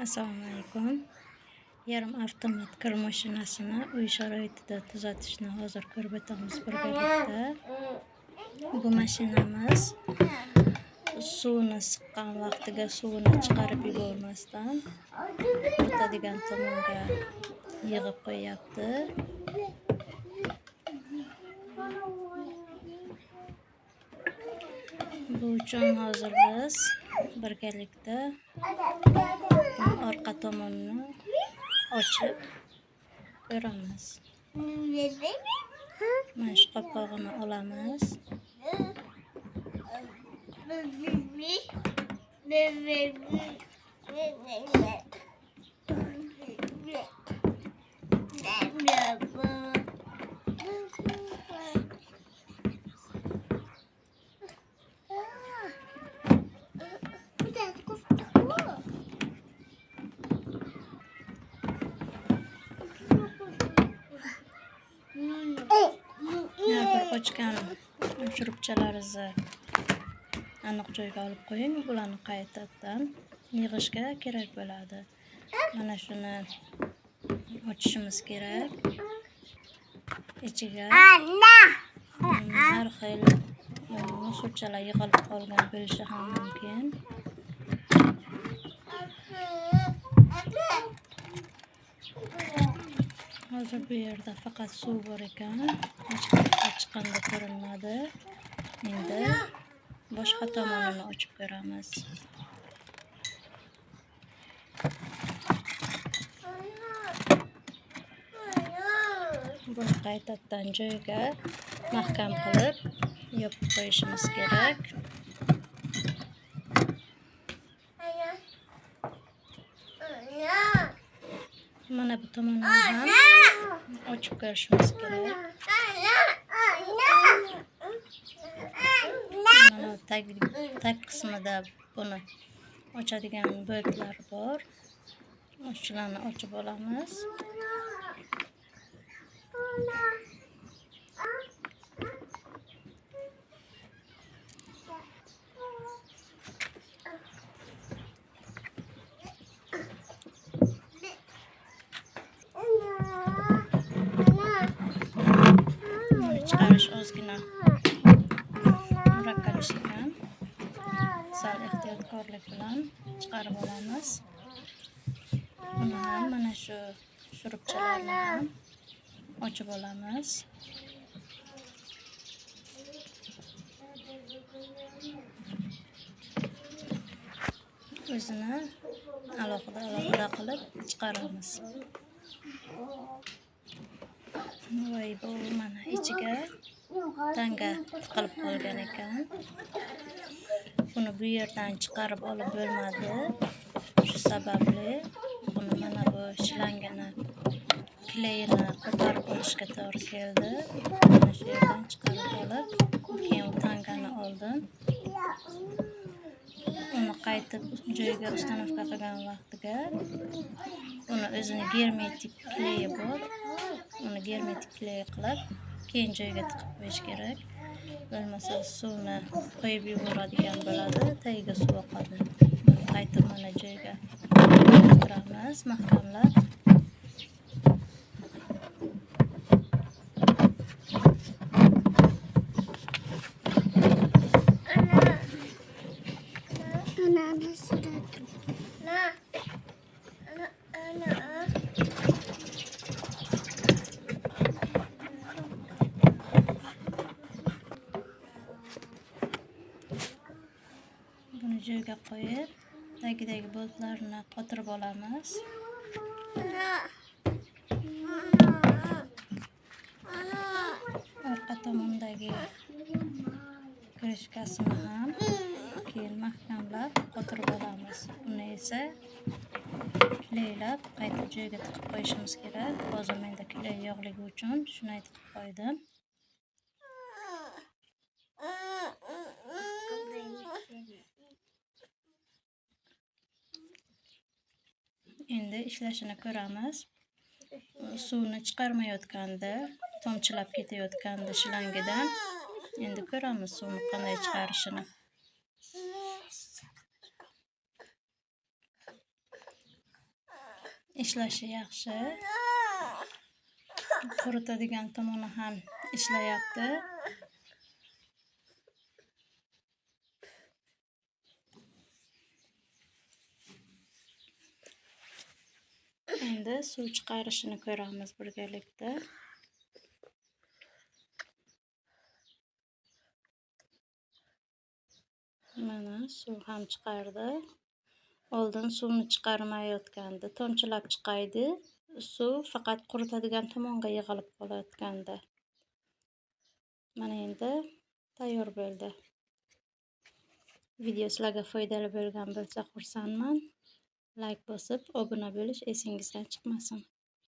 Assalomu alaykum. Yarim avtomat kir mashinasini uy sharoitida tuzatishni hozir ko'rib o'tamiz birgalikda. Bu mashinamiz suvni siqqan vaqtiga suvini chiqarib yubormasdan o'tadigan tomonga yig'ib qo'yyapti. Bu uchun hozir biz birgalikda orqa tomonini ochib ko'ramiz. Mana shu qopqog'ini olamiz. Har bir ochgan shurupchalaringizni aniq joyga olib qo'ying. Bularni qaytadan yig'ishga kerak bo'ladi. Mana shuni ochishimiz kerak. Ichiga har xil musulchalar yig'ilib qolgan bo'lishi ham mumkin. Hozir bu yerda faqat suv bor ekan. Ochiqqanda ko'rinmadi. Endi boshqa tomonini ochib ko'ramiz. Buni qaytadan joyiga mahkam qilib yopib qo'yishimiz kerak. Mana bu tomonini ham ochib ko'rishimiz kerak. Mana tag qismida buni ochadigan bo'ltlar bor. Shularni ochib olamiz. Chiqarish ozgina murakkab ish ekan. Sal ehtiyotkorlik bilan chiqarib olamiz. Buni ham mana shu shurupchalarni ham ochib olamiz. O'zini alohida alohida qilib chiqaramiz. Voy, bu mana ichiga tanga tiqilib qolgan ekan. Buni bu yerdan chiqarib olib bo'lmadi. Shu sababli buni mana bu shlangini kleyini ko'tarib olishga to'g'ri keldi. Mana shu yerdan chiqarib olib, keyin tangani oldim. Uni qaytib joyiga ustanovka qilgan vaqtiga uni o'zini germetik kleyi bor. Uni germetik kley qilib, keyin joyiga tiqib qo'yish kerak. Bo'lmasa suvni qo'yib yuboradigan bo'ladi, tagiga suv oqadi. Buni qaytib mana joyiga qo'yib mahkamlab. Buni joyiga qo'yib, tagidagi boltlarni qotirib olamiz. Orqa tomondagi krishkasini ham keyin mahkamlab qotirib olamiz. Uni esa kleylab qayta joyiga tiqib qo'yishimiz kerak. Hozir menda kley yo'qligi uchun shunday tiqib qo'ydim. Endi ishlashini ko'ramiz. Suvni chiqarmayotganda, tomchilab ketayotganda shlangidan. Endi ko'ramiz suvni qanday chiqarishini. Ishlashi yaxshi. Quritadigan tomoni ham ishlayapti. Endi suv chiqarishini ko'ramiz birgalikda. Mana suv ham chiqardi. Oldin suvni chiqarmayotgandi, tomchilab chiqaydi. Suv faqat quritadigan tomonga yig'ilib qolayotgandi. Mana endi tayyor bo'ldi. Video sizlarga foydali bo'lgan bo'lsa xursandman. Like bosib, obuna bo'lish esingizdan chiqmasin.